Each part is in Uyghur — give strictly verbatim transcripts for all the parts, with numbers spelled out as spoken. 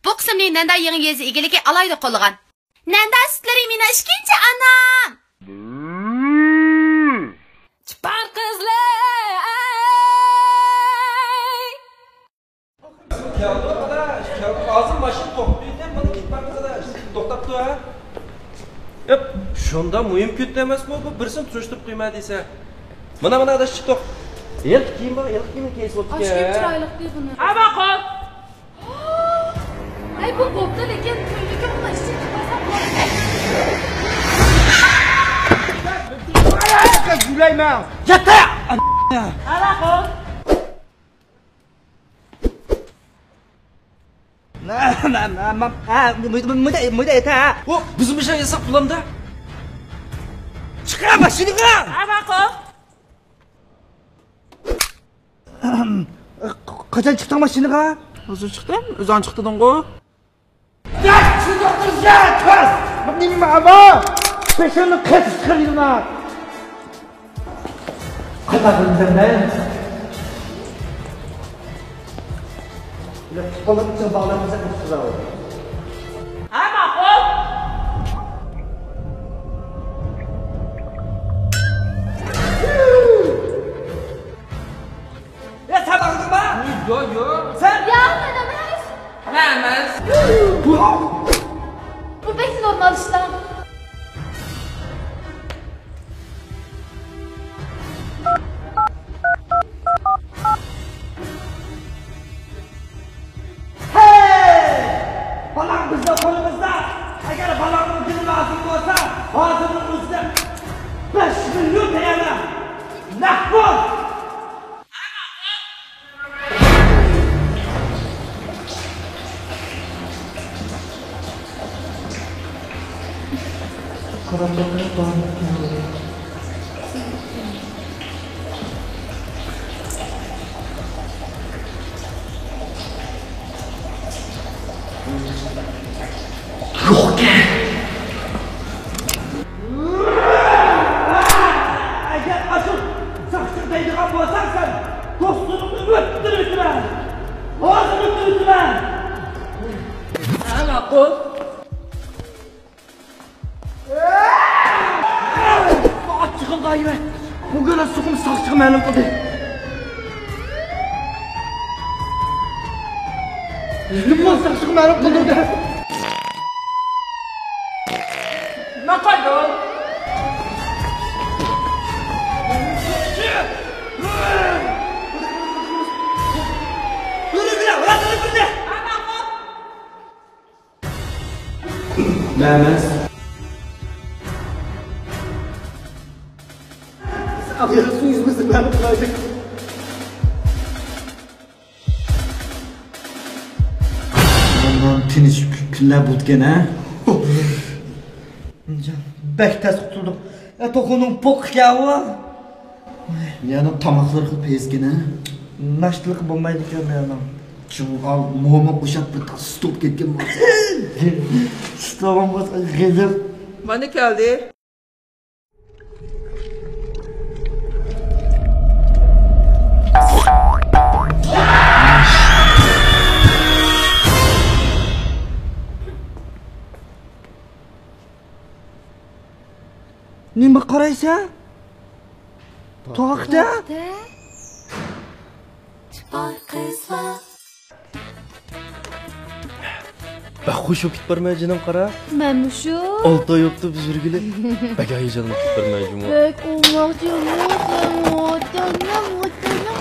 بۇ قىسىمنى نەندە يېڭى يېزا ئىگىلىكى ئالاھىدە قوللىغان. نەندە سۈتلىرى مېنىڭ ئىككىنچى ئانام. چىپار قىزلار. كەلدۇق، ئادا، كەلدۇق. ھازىر ماشىنا توختىدى، مانا كېتىپ بارىمىز، ئادا. توختاپتۇ، ھە؟ ياق، شۇنداق مۇھىم كۈندە ئەمەسمۇ بۇ، بىرسىنى تونۇشتۇرۇپ قويماي دېسە. مانا، مانا، ئاداش، چىقتۇق. ھېلىقى كىيىم بار، ھېلىقى كىيىمنى كىيسە بوپتىكەن. ئاشۇ كىيىم چىرايلىق دەي بۇنى. ھە، ماقۇل. ھەي، بۇ بوپتۇ، لېكىن تۈنلۈكى بۇنى ئىچىگە كىيىپ قويساق بولىدۇ. يۈلەيمەن. ياتە! ھە، ماقۇل. مۇنداق، مۇنداق، مۇنداق ئېيت، ھە. ئۇ، بىزمۇ شۇنداق ياساپ بولامدا. چىقار ماشىنىغا! ھە، ماقۇل. قاچان چىقتىڭ ماشىنىغا؟ ھازىر چىقتىم، ئۆزۈڭ چىقتىڭغۇ. يا، شۇنداق تۇرسا، قىز! نېمە ئەما؟ پېشىمنى قېتىپ چىقىرىڭلار. قانداق قىلىمىزدە؟ بۇلار تۇتقانلىق ئۈچۈن باغلانمىسا، قىزىق قىزار. ھە، ماقۇل. يا، سەن باغلىدىڭما؟ يو، يو. سەن؟ ياق، مەن ئەمەس. مەن ئەمەس. بۇ بەك نورمال ئىشلار. ھەي! بالاڭ بىزنىڭ قولىمىزدا. ئەگەر بالاڭنىڭ دىلى رازى بولسا، ھازىرنىڭ ئۆزىدە بەش مىليون تەييارلا. نەق پۇل! يوقكەن. ئەگەر ئاشۇ ساقچىغا دەيدىغان بولساڭ سەن، دوستلىرىڭنى ئۆلتۈرۈۋېتىمەن! ھازىر ئۆلتۈرۈۋېتىمەن! ھە، ماقۇل. ئاچچىقىڭغا يېمە. بۇ گىلاس سۇقۇم ساقچىغا مەلۇم قىلدى. سۇقۇم ساقچىغا مەلۇم قىلدى. ماقايدۇ. مەمەس. ئاغزىنى سۇ يۈزمىسە مەلۇم قىلايلى. بۇندىن تىنچ كۈنلەر بولىدىكەن، ھە؟ بەك تەس قۇتۇلدۇق. ئە، توخۇنىڭ پوقىكەن ئۇ. يەنە تاماقلىرىغا پەيزكىنە. ناشتىلىقى بولمايدىكەن مېنىڭ. شۇڭا موما ئوشاپ بىر تاس ستوپ كەتكەن بولسا. ستوپۇم بولسا غېزىپ. مانا كەلدى. نېمە قارايسەن؟ توختە. توختە. چىپار قىزلار. بەك خۇش بولۇپ كېتىپ بارمەن جېنىم، قارا. مەنمۇ شۇ. ئالتە ئاي بوپتۇ بىز يۈرگىلى. بەك ھاياجانلىنىپ كېتىپ بارمەن جۇمۇ. بەك ئوماق جېنىم، سەن ۋاتانىم، ۋاتانىم،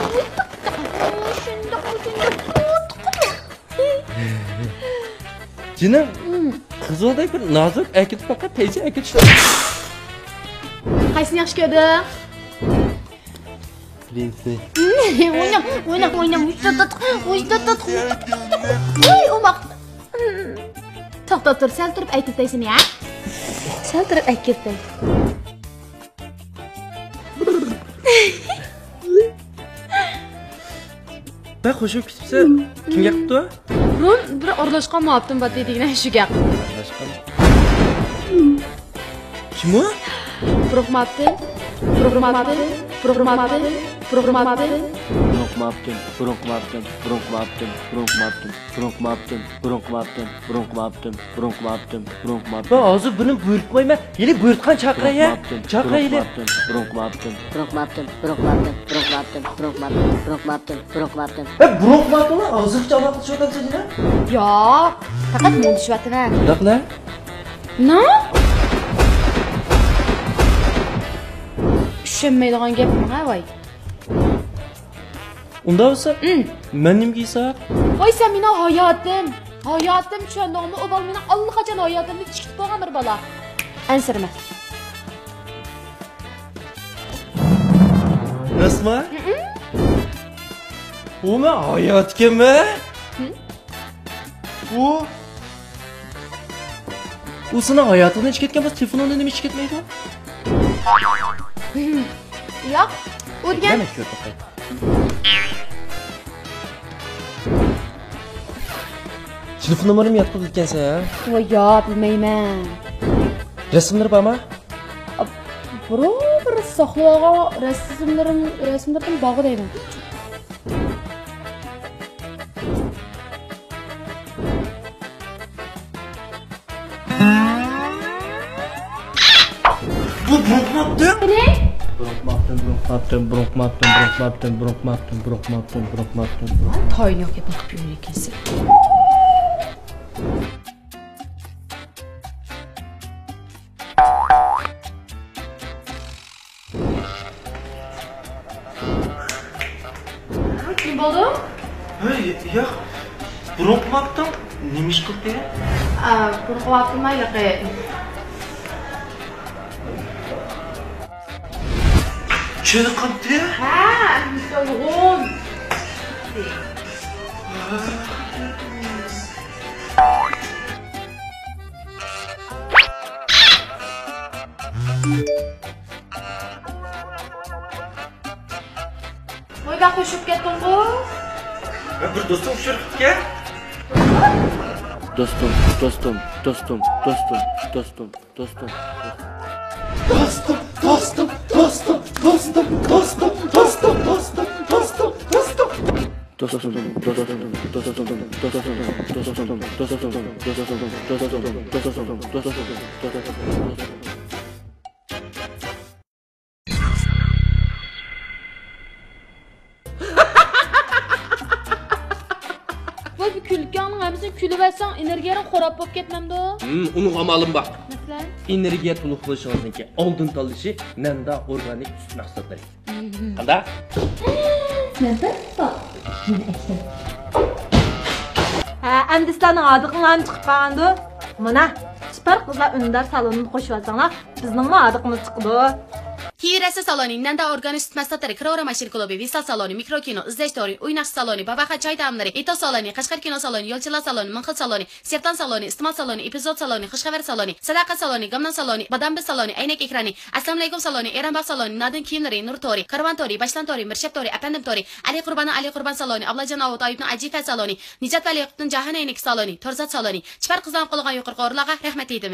شۇنداق، شۇنداق. جېنىم، قىز بالىدەك بىر نازۇك ئەكېتىپ باققا، تەيجە ئەكېتىش. قايسىنى ياخشى كۆردۈڭ؟ بىرىنچىسى. ئويناڭ، ئويناڭ، ئويناڭ. ۋوي، ئوماق. توختاپ تۇر، سەل تۇرۇپ ئەكېتەي سېنى، ھە؟ سەل تۇرۇپ ئەكېتەي. بەك خۇش بولۇپ كېتىپسەن. كىم گەپ قىپتۇ؟ بۇرۇن بىر ئارىلاشقان مۇھەببىتىم بار دېگىنە شۇ گەپ. ئارىلاشقان؟ كىم ئۇ؟ بۇرۇنقى مۇئاپتىن، بۇرۇنقى مۇئاپتىن، بۇرۇنقى مۇئاپتىن، بۇرۇنقى مۇئاپتىن. بۇرۇنقى مۇئاپتىن، بۇرۇنقى مۇئاپتىن، بۇرۇنقى مۇئاپتىن، بۇرۇنقى مۇئاپتىن، بۇرۇنقى مۇئاپتىن، بۇرۇنقى مۇئاپتىن، بۇرۇنقى مۇئاپتىن. مەن ھازىر بۇنى بۇيرۇتمايمەن. ھېلى بۇيرۇتقان چاقىراي ھە. بۇرۇنقى مۇئاپتىن، چاقىراي ھېلى. بۇرۇنقى مۇئاپتىن، بۇرۇنقى مۇئاپتىن. بۇرۇنقى مۇئاپتىن، بۇرۇنقى مۇئاپتىن، بۇرۇنقى مۇئاپتىن، بۇرۇنقى مۇئاپتىن، بۇرۇنقى مۇئاپتىن. ھە، بۇرۇنقى مۇئاپتىنلا ھازىرغىچە ئالاقە قىلىشىۋاتامسەن يەنە؟ ياق، پەقەت مۇڭدىشىۋاتىمەن. شۇنداقلا؟ نېمە؟ چۈشەنمەيدىغان گەپ ماڭا ۋاي. ئۇنداق بولسا، ئىم. مەن نېمىگە ھېساب؟ ۋاي، سەن مېنىڭ ھاياتىم. ھاياتىم، چۈشەندىڭمۇ؟ ئۇ بالا مېنىڭ ئاللىقاچان ھاياتىمنى تىكىپ بولغان بىر بالا. ئەنسىرىمە. راستمۇ؟ ئىم. ئۇ مەن ھايات ئىكەنمەن. ئىم. ئۇ، ئۇ سېنىڭ ھاياتىڭدىن چىقىپ كەتكەن بولسا، تېلېفونۇڭدىن نېمە چىقىپ كەتمەيدۇ؟ ياق، ئۇ دېگەن. يەنە كۆرۈپ باقاي. تېلېفون نومۇرۇمنى ياد قىلىدىكەنسەن ھە؟ ۋاي يا، بىلمەيمەن. رەسىملىرى بارمۇ؟ بىرو بىر ساقلىۋالغان رەسىملىرىم، رەسىملىرىدىن بارغۇ دەيمەن. بۇ بۇرۇنقى مۇئاپتىن. قېنى؟ بۇرۇنقى مۇئاپتىن، بۇرۇنقى مۇئاپتىن، بۇرۇنقى مۇئاپتىن، بۇرۇنقى مۇئاپتىن، بۇرۇنقى مۇئاپتىن، بۇرۇنقى مۇئاپتىن، بۇرۇنقى مۇئاپتىن. تايىنى يوق گەپنى قىلىپ يۈرىدىكەنسەن. نېمە بولدى؟ ھەي، ياق. بۇرۇنقى مۇئاپتىن نېمە ئىش قىلدى؟ ئا، بۇرۇنقى مۇئاپتىنما ھېلىقى. چېنىقىپتۇ؟ ھە، ئەمدى سولغۇن. ۋاي، بەك قوشۇپ كەتتىڭغۇ. مەن بىر دوستۇم ئۇچۇر قىپتىكەن. دوستۇم، دوستۇم، دوستۇم، دوستۇم، دوستۇم، دوستۇم. دوستۇم، دوستۇم، دوستۇم، دوستۇم، دوستۇم. ۋاي، بۇ كۈلكەڭنىڭ ھەممىسىنى كۈلۈۋەتسەڭ، ئېنېرگىيەڭ خوراپ بولۇپ كەتمەمدۇ؟ ھىم، ئۇنىڭ ئامالىم بار. مەسىلەن؟ ئېنېرگىيە تولۇق قىلىشىڭىزنىڭكى ئالدىن تاللىشى نەندا ئورگانىك سۈت مەھسۇلاتلىرى. قانداق؟ نەندا؟ ھە، ئەمدى سىلەرنىڭ ھاردۇقۇڭلارمۇ چىقىپ قالغاندۇ؟ مانا، چىپار قىزلار ئۈندىدار سالونىنى قوشۇۋالساڭلار، بىزنىڭمۇ ھاردۇقىمىز چىقىدۇ. كېيىۋېرەرسىز سالونى، نەندا ئورگانىك سۈت مەھسۇلاتلىرى، كىرورا ماشىنا كۇلۇبى، ۋىسال سالونى، مىكرو كىنو، ئىزدەش تورى، ئويناقچى سالونى، باباخان چاي تائاملىرى، ئېتوز سالونى، قەشقەر كىنو سالونى، يولچىلار سالونى، مىڭ خىل سالونى، سېرتان سالونى، ئىستېمال سالونى، ئېپىزود سالونى، خۇشخەۋەر سالونى، ساداقەت سالونى، گامنام سالونى، بادام بىز سالونى، ئەينەك ئېكرانى، ئەسسالامۇئەلەيكۇم سالونى، ئېرەنباغ سالونى، نادىن كىيىملىرى، نۇر تورى، كارۋان تورى، باشلام تورى، مىرشەپ تورى، ئەپەندىم تورى، ئەلى قۇرباننىڭ ئەلى قۇربان سالونى، ئابلاجان ئاۋۇت ئايۇبنىڭ ئەجىپە سالونى، نىجات ۋەلى ياقۇپنىڭ جاھان ئەينىكى سالونى، تورزات سالونى. چىپار قىزلارنى قوللىغان يۇقىرىقى ئورۇنلارغا رەھمەت دېدىم.